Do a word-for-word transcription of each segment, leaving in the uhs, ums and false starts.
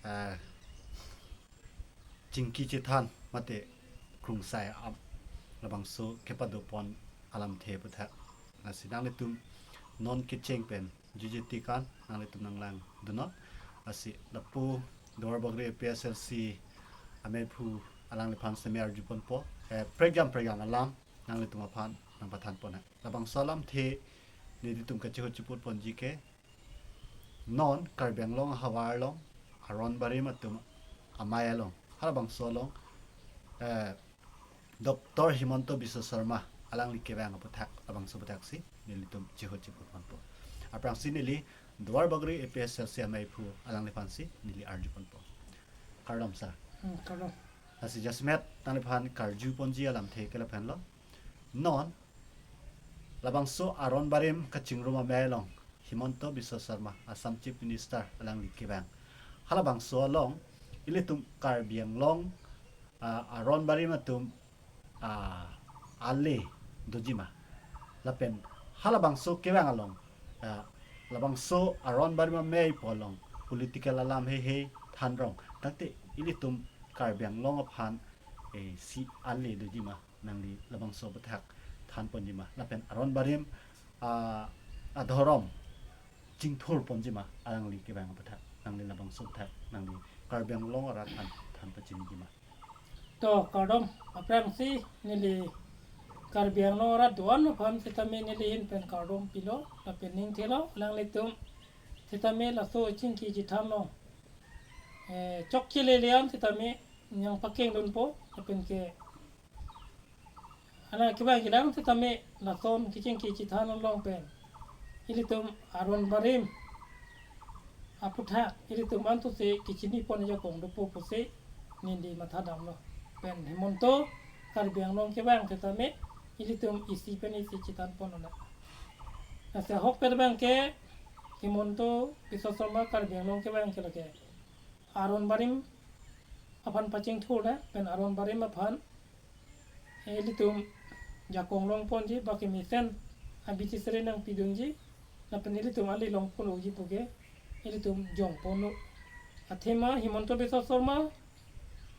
eh, chingki chethan mate krungsai am labangso kepadopon alamthe aputhak. Lasi nanglitum non kecheng pen J J T kan nanglitum nanglangdunnon. Lasi lapu Duarbagori A P S L C ameiphu alangliphan seme arjuponpo. Eh, prekjam prekjam alam nanglitum aphan nangpathanpon. Labangso alamthe nelitum kachehut chiputponji ke non Karbi Anglong ahavar along aron barim atum amei along, halabangso along, eh, Doctor Himanta Biswa Sarma alangli kevang aputhak, labangso aputhak si nelitum chehut chiputponpo. Aphrangsi neli Duarbagori A P S L C ameiphu alangliphan si neli arjuponpo. Kardom sir. Hmm, kardom. Lasi jasemet nangliphan karjuponji alamthe ke lahenlo. Non labangso aron barim kachingrum amei along Himanta Biswa Sarma, Assam Chief Minister, alangli kevang. Halabangso along ilitum Karbi Anglong, ah, aron barim atum, ah, ale dojima. Lapen halabangso kevang along, ah, labangso aron barim ameipo along political alam heihei thanrong. Tangte ilitum Karbi Anglong aphan, eh, isi ale dojima, nangli labangso aputhak thanponjima. Lapen aron barim, ah, adhorom chingthurponjima alangli kevang aputhak, nangli labangso aputhak nangli Karbi Anglong arat aphan than pachinijima. To kardom, aphrangsi neli Karbi Anglong arat do-an aphan sitame neli ahin pen kardom pilo lapen ning thelo alanglitum sitame laso chingki chethan along, eh, chokche lele an sitame nangpakengdunpo lapen ke alang kevang kelang sitame lason kechingki chethan along pen ilitum aron barim aputhak ilitum antu si kechinipon ajakong dopo pusi neli mathadamlo. Pen Himanta Karbi Anglong kevang sitame ilitum isi pen isi chethanpon ona. Lasi ahokpet abang ke Himanta Biswa Sarma Karbi Anglong kevang ke lake aron barim aphan pachingthur na, pen aron barim aphan ilitum jakong longponji, baki mesen abiti sere nangpidunji, lapen ilitum ale longpon uji puke ilitum jongpon u. Athema Himanta Biswa Sarma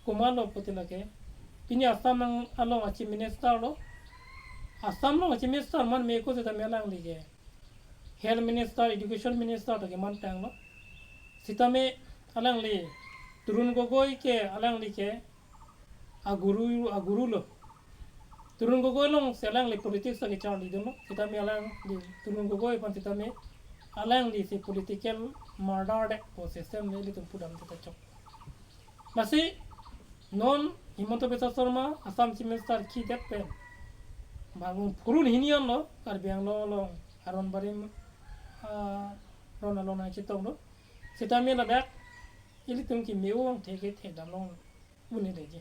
komatlo pulote lake pini Assam along a Chief Minister lo. Assam along a Chief Minister man meko sitame alangli ke Health Minister, Education Minister ta kemantanglo. Sitame alangli Tarun Gogoi ke alangli ke aguru, aguru lo. Tarun Gogoi along si alangli politics ta kecharlidunlo. Sitame alangli Tarun Gogoi aphan sitame alangli si political murder de po system ne ilitum pudam teta chok. Lasi non Himanta Biswa Sarma Assam Chief Minister kidet pen bangphurun hini anlo Karbi Anglong along aron barim, ah, ron along nangchetonglo. Sitame ladak ilitum kimi-o angthek ke thekdam long un-edeji.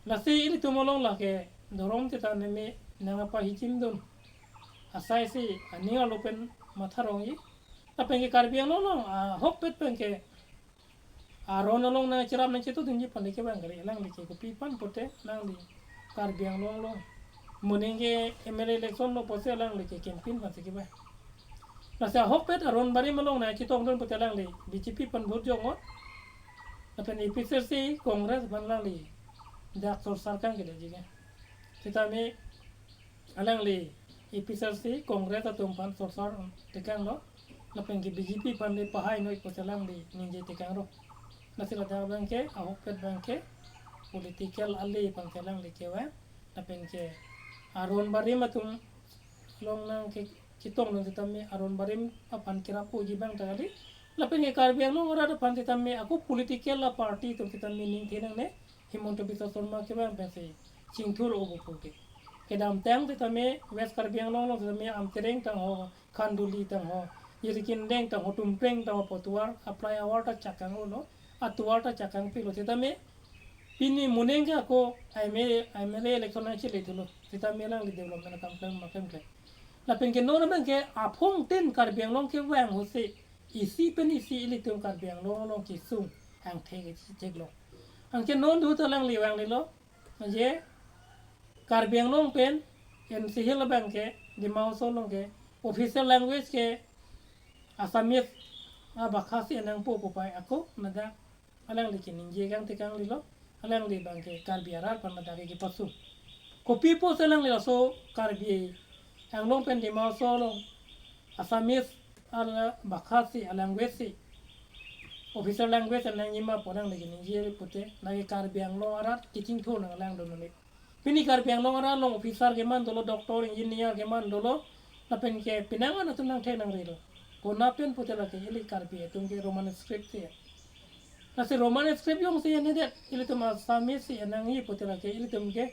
Lasi ilitum along lake dhorom sitame nangpahichimdun asai si aning arlo pen matharongji. Lapen ke Karbi Anglong along ahokpet pen ke aron along nangcherap nangchetudunji aphan le kevang kali, alangli ke kopi aphan pulote alangli Karbi Anglong along moning ke M L A election lo pusi alangli ke campaign aphan si kevang. Lasi ahokpet aron barim along nangchetongdun pulote alangli B J P aphan vote joknon. Lapen A P H L C Congress aphan alangli dak sorsar kangkeleji ke. Sitame alangli A P H L C Congress atum aphan sorsar tekanglo. Lapen ke B J P aphan le pahai noi pusi alangli ningje tekanglo. Lasi ladak abang ke ahokpet abang ke political ale aphan si alangli kevang. Lapen ke aron barim atum along nangke chetongdun sitame aron barim aphan kerap uji abang ta kali. Lapen ke Karbi Anglong arat aphan sitame ako political a party atum sitame ningthe nangne Himanta Biswa Sarma kevang pensi chingthur obo puke. Kedamtang sitame West Karbi Anglong along sitame Amtereng tangho, Khanduli tangho, Jirikindeng tangho, Tumpreng tangho pu atovar, a flyover ta chakang ulo, atovar ta chakang pilo sitame pini moning ke ako M L A, M L A election nangchele thulo. Sitame alangli development akam klem ma klem klem. Lapen ke non abang ke aphongtin Karbi Anglong kevang ahut si isi pen isi ilitum Karbi Anglong along kesung angthek kechecheklo. Anke non do ta alangli vanglelo. Je Karbi Anglong pen N C Hills abang ke, Dima Hasao along ke official language ke Assamese abakha si nangpo pu pai ako mada Alangli ke ningje kang tekang lilo. Alangli abang ke Karbi arat aphan ladak ke kepasung. Kopi apotsi alangli laso Karbi Anglong pen Dima Hasao along Assamese ala bhasha si, a language si, official language nangji ma pu alangli ke ningje pute, lake Karbi Anglong arat kachingthur nanglang dun neli. Pini Karbi Anglong arat along officer keman dolo, doctor, engineer keman dolo, lapen ke penang an atum nangthek nangrilo. Konat pen pute lake ili Karbi atum ke Roman script si. Lasi Roman script jongsi enedet, ilitum Assamese si enangji pute lake ilitum ke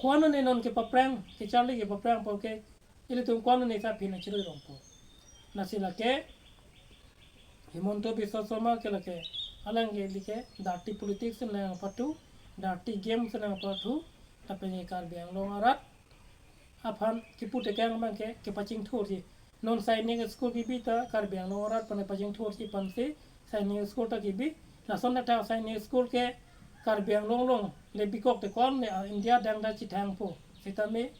ko-an ne non kepaphrang, kecharli kepaphrang apot ke ilitum ko-an ne sa phin achiroi rongpo. Lasi lake Himanta Biswa Sarma ke lake, alang ke ili ke dirty politics nangpathu, dirty game nangpathu, lapen ke Karbi Anglong arat aphan kipu tekang abang ke kepachingthurji. Non Sainik School kebi ta Karbi Anglong arat aphan pachingthurji pu ansi Sainik School ta kebi. Lason ta Sainik School ke Karbi Anglong along le bikok te ko-an ne, ah, India adang ta chethangpo. Sitame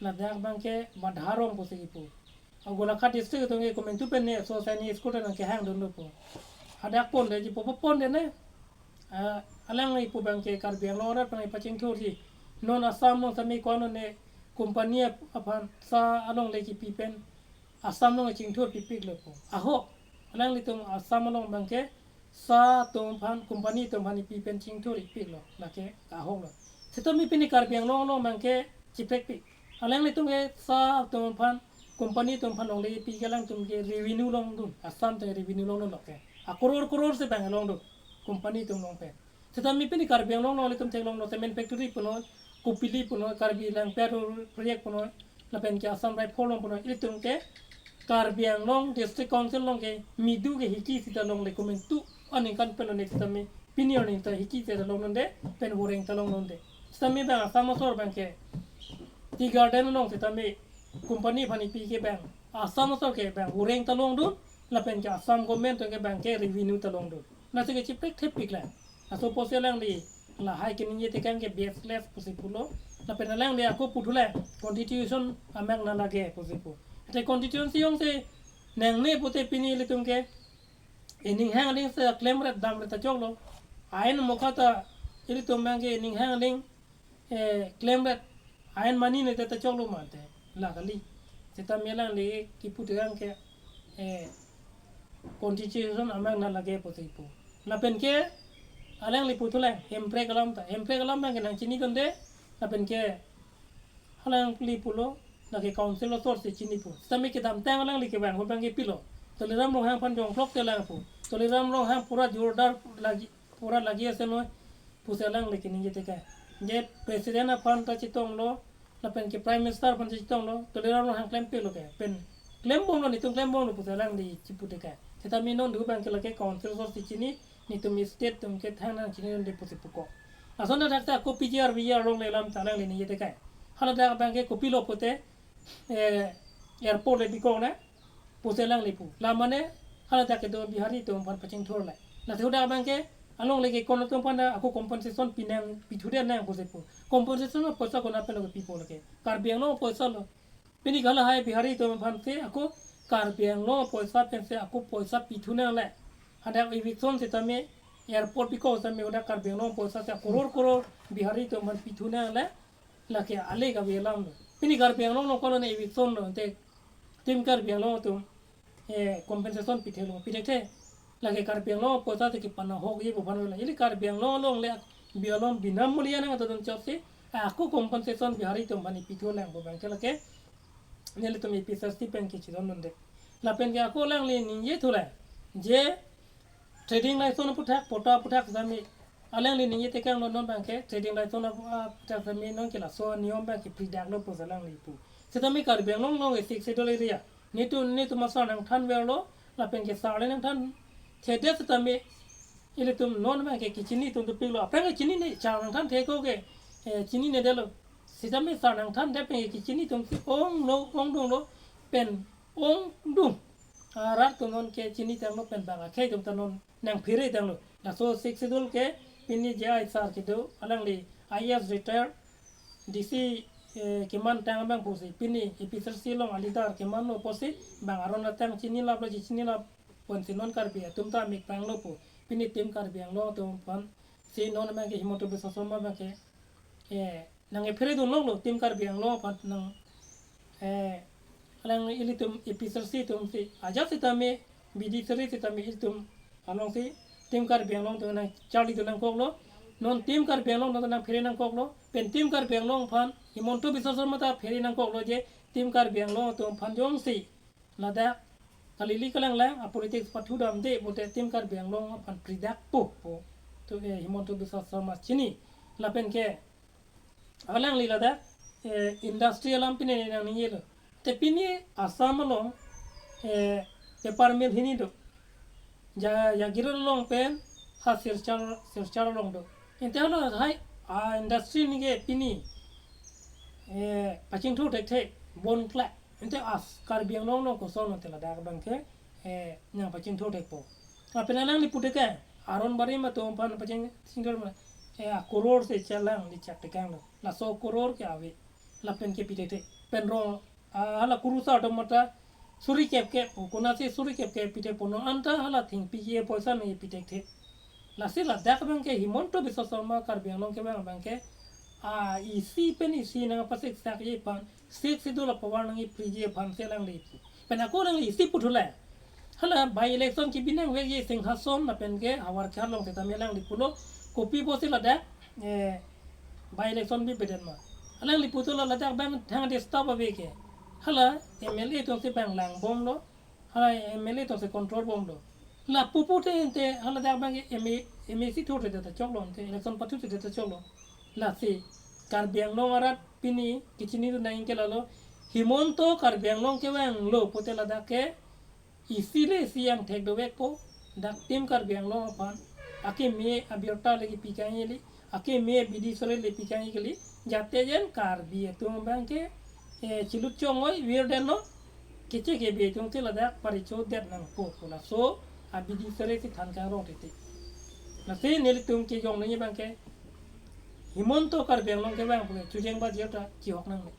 ladak abang ke badharong pusi kipu. A Golaghat district atum ke komantu pen ne so Sainik School ta nangkehang dunlo pu. Hadak ponde ji, popo ponde ne. Ah, alangli pu abang ke Karbi Anglong arat aphan pachingthurji. Non Assam along sitame ko-an ne company ap-, aphan sa alongle kipi pen Assam along chingthur pipiklo pu. Ahok, alanglitum Assam along abang ke sa atum aphan, company atum aphan ipi pen chingthur ipiklo, lake ahoklo. Sitame pini Karbi Anglong along abang ke chiprekpik. Alanglitum ke sa atum aphan, company atum aphan longle ipi ke alangtum ke revenue longdun, Assam atum revenue longdunlo ke. A crore crore si abang longdun, company atum along pen. Sitame pini Karbi Anglong along ilitum theklonglo, cement factory punoi, kopili punoi, Karbi Langpia Road project punoi, lapen ke Assam Rifle along punoi, ilitum ke Karbi Anglong District Council along ke midu ke hiki sita longle komantu aningkan pen lo ne sitame pini arni ta hiki sita longdunde, pen voreng ta longdunde. Sitame abang Assam asor abang ke Tea Garden along sitame company aphan ipi ke abang Assam asor ke abang voreng ta longdun, lapen ke Assam government atum ke abang ke revenue ta longdun. Lasi ke chiprek thepik lang. Laso apotsi alangli lahai keningje tekang ke baseless pusi pulo. Lapen alangli ako puthulang, constitution amek nalage pusi pu. Te constitution si jongsi nangne pute pini ilitum ke ining hang aling si klemret damret ta choklo. Ain mokha ta ilitum abang ke ining hang aling, eh, klemret, ain mani ne ta choklo mate. La kali. Sitame alangli kipu tekang ke, eh, constitution amek nalage pusi pu. Lapen ke alangli puthulang, hemprek alam ta. Hemprek alam abang ke nangchinidunde, lapen ke alangli pulo, lake council asor si chini pu. Sitame kedamtang alangli kevang abang ke pilo. Tuliram Ronghang aphan jongklok te lang pu. Tuliram Ronghang pura jordar lagi, pura lagi ase noi pusi alangli keningje tekang. Je president aphan ta chetonglo, lapen ke Prime Minister aphan ta chetonglo, Tuliram Ronghang klempiklo ke. Pen klembomlo, netum klembomlo pusi alangli chipu tekang. Sitame non du abang ke lake council asor si chini, netum state atum ke thangnat chinidunde pusi puko. Lason ta thakta ako P G R V G R alongle alam ta alangli ningje tekang. Haladak abang ke kopilo pute, eh, airport le bikok na, pusi alangli pu. La mane, haladak kedo Bihari atum aphan pachingthurle. Lasi hadak abang ke, alongle ke konat atum aphan ako compensation pinang, pithudet nang pusi pu. Compensation apoisa konat pen lo kepipo lake? Karbi Anglong apoisa lo. Pini ke lahai Bihari atum aphan si ako Karbi Anglong apoisa pen si ako poisa pithu nangle. Hadak eviction sitame, airport bikok sitame hadak Karbi Anglong apoisa si a crore crore Bihari atum aphan pithu nangle. Lake ale kave alam lo. Pini Karbi Anglong along ko-an ne eviction lo, te tim Karbi Anglong atum, eh, compensation pitheklo, pithekte. Lake Karbi Anglong apoisa te kepan ahokji pu aphan lo. Ili Karbi Anglong alongle bi along binam mulia nang atodun chotsi, ako compensation Bihari atum aphan ipithulang pu abang ke lake nelitum A P H L C pen kechidondunde. Lapen ke ako alangli ningje thulang, je trading license aphuthak, patta aphuthak sitame alangli ningje tekanglo, non abang ke trading license aphu-, aphuthak sitame non ke laso aniyom abang ke pridaklo pusi alangli pu. Sitame Karbi Anglong along ke Sixth Schedule area, netum, netum asar nangthanverlo, lapen ke sar le nangthanthedet sitame ilitum non abang ke kechini atum dopiklo. Aphrang ke chinine, sar nangthanthek ako ke, eh, chininedetlo. Sitame sar nangthandet pen ke kechini atum si onglo, ongdunglo, pen ongdung arat atum non ke chinitanglo, pen bang akhei atum ta non nangphere tanglo. Laso Sixth Schedule ke pini J I sar kedo, alangli I A S retired, D C, eh, kemantang abang pusi, pini A P H L C along a leader kemanlo pusi, bang aron atang chinilaplo, chinilap ponsi non Karbi atum ta mik panglo pu. pini Team Karbi Anglong atum aphan si non abangke Himanta Biswa Sarma abangke, eh, nangkephere dunlonglo Team Karbi Anglong aphan nang, eh, alang ilitum A P C C atum si ajat sitame B D C C sitame ilitum alongsi Team Karbi Anglong atum nangcharli dun nangkoklo. Non Team Karbi Anglong atum nangphere nangkoklo. Pen Team Karbi Anglong aphan Himanta Biswa Sarma ta phere nangkoklo je Team Karbi Anglong atum aphan jongsi ladak kalili kalanglang a politics pathudamde pute Team Karbi Anglong aphan pridakpo pu. To, eh, Himanta Biswa Sarma chini. Lapen ke alangli ladak, eh, industry alam pine nangningelo. Te pini Assam along, eh, paper mill hini do. Ja, Jagiroan along pen ha Silchar, Silchar along do. Ante hala hai a industry nike pini, eh, pachingthu thekthe, bon klak. Ante as Karbi Anglong along koson ante ladak abangke, eh, nangpachingthu thekpo. Lapen alangli pute ke, Aron Barim atum aphan pachingthur ma, eh, a crore se chelang ni chak tekanglo. Laso crore ke ave. Lapen kepi thekthe. Pen rong, ah, hala kurusar atum mata suri kep kep, konatsi suri kep kep pi thekpo, non anta hala thengpi ke poisa nangpi thekthe. Lasi ladak abangke Himanta Biswa Sarma Karbi Anglong kevang abangke, ah, isi pen isi nangpasiksak ji aphan, Sixth Schedule apower nangkipriji aphan si alangli pu. Pen ako alangli isi puthule. Hala by election kebi nangvekji Singhason lapen ke Howraghat along sitame alangli pulo, kopi pusi ladak, eh, by election bibedet ma. Alangli puthule ladak abang thang disturb ave ke. Hala M L A atum si abang langbomlo. Hala M L A atum si control bomlo. Lapu pute ante hala dak abangke M A, M A C thuthedet ta choklo ante election pathuthedet ta choklo. Lasi Karbi Anglong arat pini kechinidun nangji ke lalo, Himanta Karbi Anglong kevanglo pute ladak ke isi le isi angthek dovekpo, dak Team Karbi Anglong aphan akeme abirta le kipi kangji kali, akeme bidi sore le pi kangji kali, jate jen Karbi atum abangke, eh, chilut chongoi virdetnon, keche kebi atum si ladak parichodet nangpo pu laso abidi sore si than kangrong titi. Lasi nelitum kejong nangji abangke Himanta Karbi Anglong kevang pule Chojeng Bajir ta chihok nangne.